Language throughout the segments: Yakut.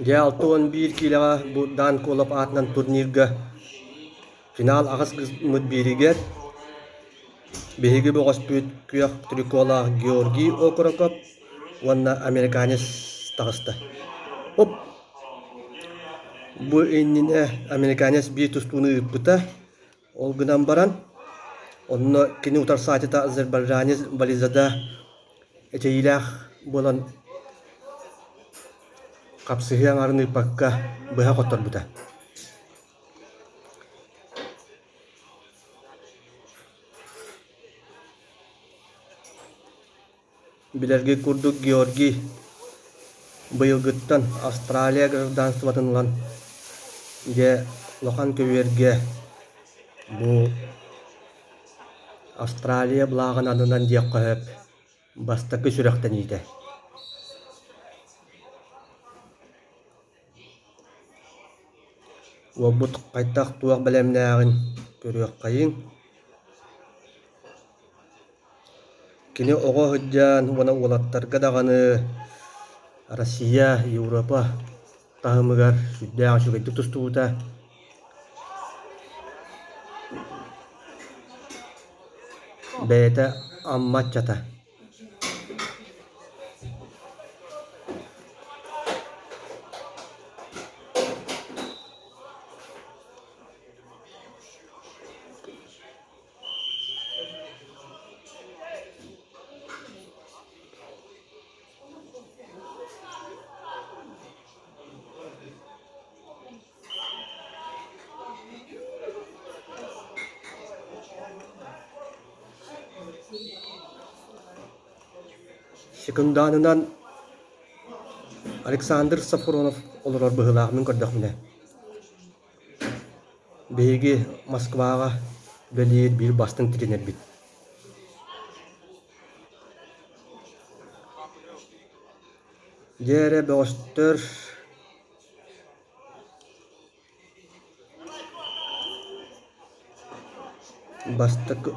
Дьэ 61 киилэҕэ бу Дан Колов аатынан турнирга финал аҕыс гыммыт бииригэр биһиги бөҕөспүт күөх триколаах Георгий Окороков уонна американец таҕыста. Оп! Бу иннинэ американец биир тустууну ыыппыта. Ол гынан баран, онно кини утарсааччыта азербайджанец Бализада эчэйиилээх буолан хапсыһыы аҥарын ыыппакка быһа хотторбута. Билэргит курдук Георгий быйылгыттан Австралия гражданствотын ылан, дьэ улахан көбүөргэ бу Австралия былааҕын аннынан диэххэ сөп бастакы сүрэхтэниитэ. Уолбут хайдах-туох бэлэмнээҕин көрүөххэйиҥ. Кини оҕо сылдьан уонна уолаттарга даҕаны Россия, Европа таһымыгар сүрдээх үчүгэйдик тустубута. Бэйэтэ Амма ыччата. Секунданынан Александр Сафронов олорор быһыылаах мин көрдөхпүнэ. Биһиги Москваҕа үлэлиир биир бастыҥ тренербит. Дьэ эрэ бөҕөстөр Бастакы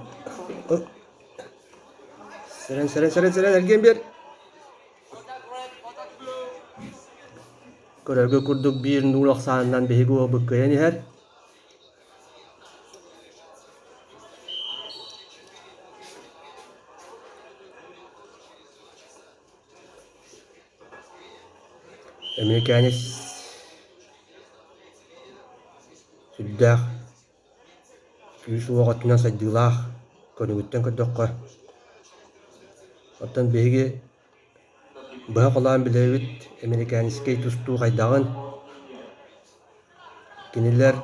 Сэрэн сэрэн сэрэн сэрэн эргийэн биэр Көрөргө курдук биир нуул ахсаанынан биһиги уолбут кыайан иһэр. Эмиэкээнис сүрдээх күүс-уох өттүнэн сайдыылаах көрүҥүттэн көрдөххө, оттон биһиги быһа холоон билэбит эмэрикээнискэй тустуу хайдаҕын. Кинилэр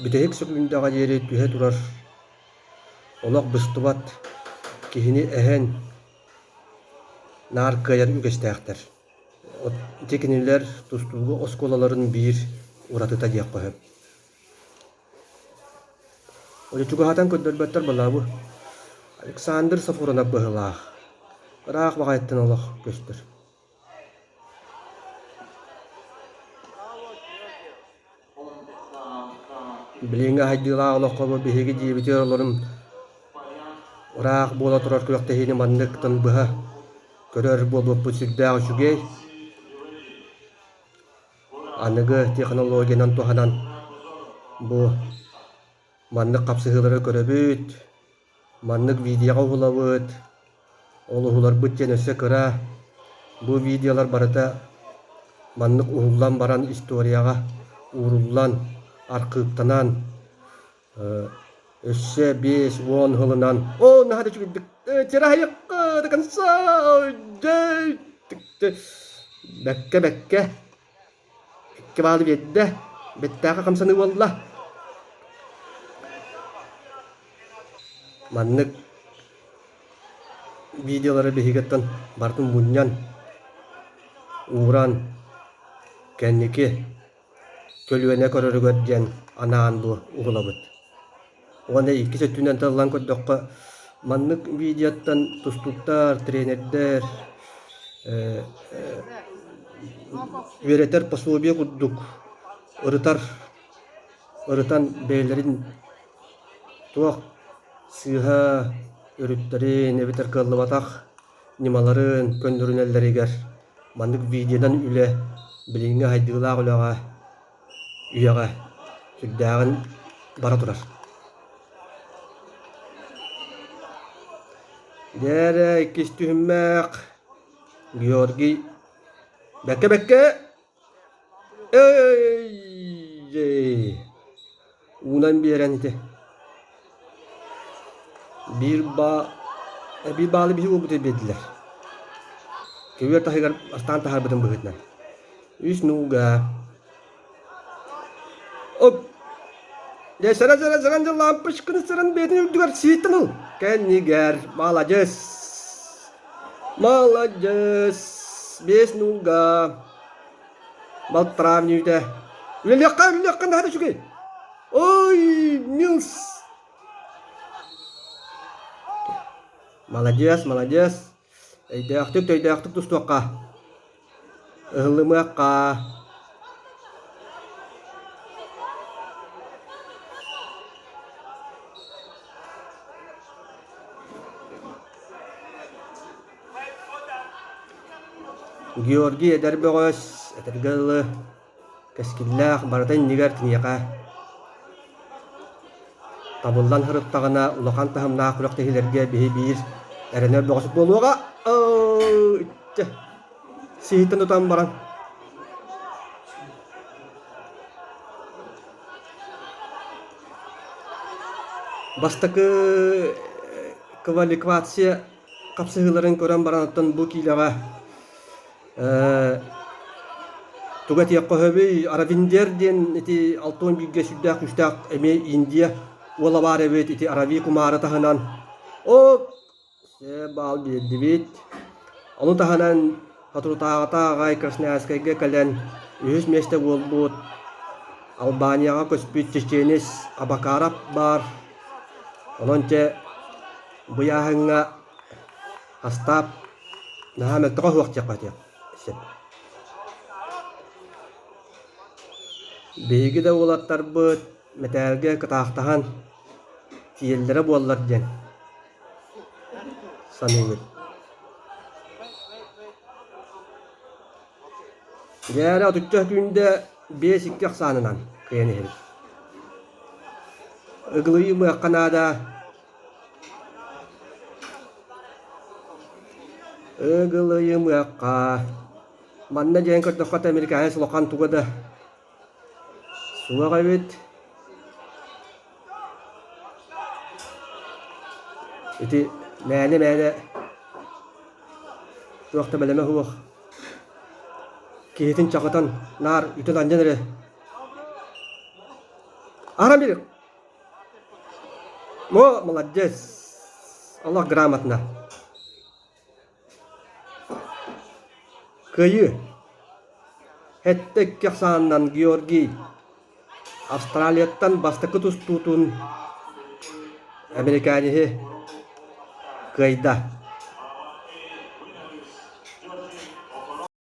бүтэһик сөкүүндэҕэ диэри түһэ турар олох быстыбат киһини эһэн наар кыайар үгэстээхтэр. Ити кинилэр тустууга оскуолаларын биир уратыта диэххэ сөп. Оле чугаһатан көрдөрбөттөр балаабы. Александр Сафронов быһылаах. Ыраах баҕайыттан олох көстөр. Билиҥҥи аһайдыылаах олоххо бу биһиги дьиэбитигэр олорон ыраах буола турар күрэхтэһиини манныктан быһа көрөр буолбуппут сүрдээх үчүгэй. Аныгы технологиянан туһанан бу маннык хапсыһыылары көрөбүт, Маннык видеоҕа уһулабыт, ол уһуларбыт диэн өссө кыра. Бу видеолар барыта маннык уһуллан баран историяҕа ууруллан, архыыптанан, өссө 50 сылынан Оо, наһаа да үчүгэйдик тираһайыкка до конца бэккэ бэккэ Икки баалы биэрдэ, бэттээхэ хамсаныы буолла. Маннык видеолары биһигиттэн барытын мунньан, ууран, кэнники көлүөнэ көрөрүгэр диэн анаан бу уһулабыт. Уонна иккис өттүнэн тыллан көрдөххө, маннык видеоттан тустууктар, тренердэр үөрэтэр пособие курдук ырытар, ырытан бэйэлэрин туох сыыһа, өрүттэрин эбэтэр кыаллыбатах ньымаларын көннөрүнэллэригэр маннык видеонан үлэ билиҥҥи сайдыылаах үлэҕэ үйэҕэ сүрдээҕин бара турар. Дьэ эрэ иккис түһүмэх Георгий бэккэ-бэккэ Эй уунан биэрэн ити биир баа биир баалы биһи уолбут биэрдилэр көбүөр таһыгар бастаан таһаарбытын быһыытынан үс нууга оп дьэ сэрэн сэрэн сэрэн дьэ лампочканы сэрэн бэйэтин үрдүгэр сииттэн ыл кэннигэр маладьыас маладьыас биэс нууга Балтараа мүнүүтэ. Үлэлиэххэ, үлэлиэххэ наһаа да үчүгэй. Ой, Милс. Молодец, молодец. Өйдөөхтүк, төйдөөхтүк тустуохха. Ыһыллымыахха. Георгий эдэр бөҕөс, этэргэ дылы, кэскиллээх, барыта иннигэр киниэхэ табыллан сырыттаҕына улахан таһымнаах күрэхтэһиилэргэ биһи биир эрэнэр бөҕөсүт буолуоҕа. Иччэ сиһиттэн тутан баран Бастакы квалификация хапсыһыыларын көрөн баран оттон бу киилэҕэ тугу этиэххэ сөбүй Аравиндер диэн ити 61-гэ сүрдээх күүстээх эмиэ Индия уола баар эбит ити Арави Кумары таһынан о баал биэрдибит ону таһынан соторутааҕыта аҕай Красноярскайга кэлэн үһүс миэстэ буолбут Албанияҕа көспүт чеченец Абакаров баар онон дьэ Быйааһыҥҥа Астаап наһаа мөлтөҕө суох диэххэ сөп. Биһиги да уолаттарбыт мэтээлгэ кытаахтаһан тиийэллэрэ буоллар диэн саныыбын. Дьэ эрэ отучча түүндэ 5-2 ахсаанынан кыайан иһэбит. Ыгылыйымыахха наада Ыгылыйымыахха. Манна диэн көрдөххө американец улахан туга да суох эбит. Ити мээнэ-мээнэ туох да бэлэмэ суох киһитин чаҕытан наар үтэн-анньан эрэ Ара бир О, молодец! Олох грамотно. Кыайыы. Хэттэ ахсаанынан Георгий Австралияттан бастакы тустуутун американеһы кыайда.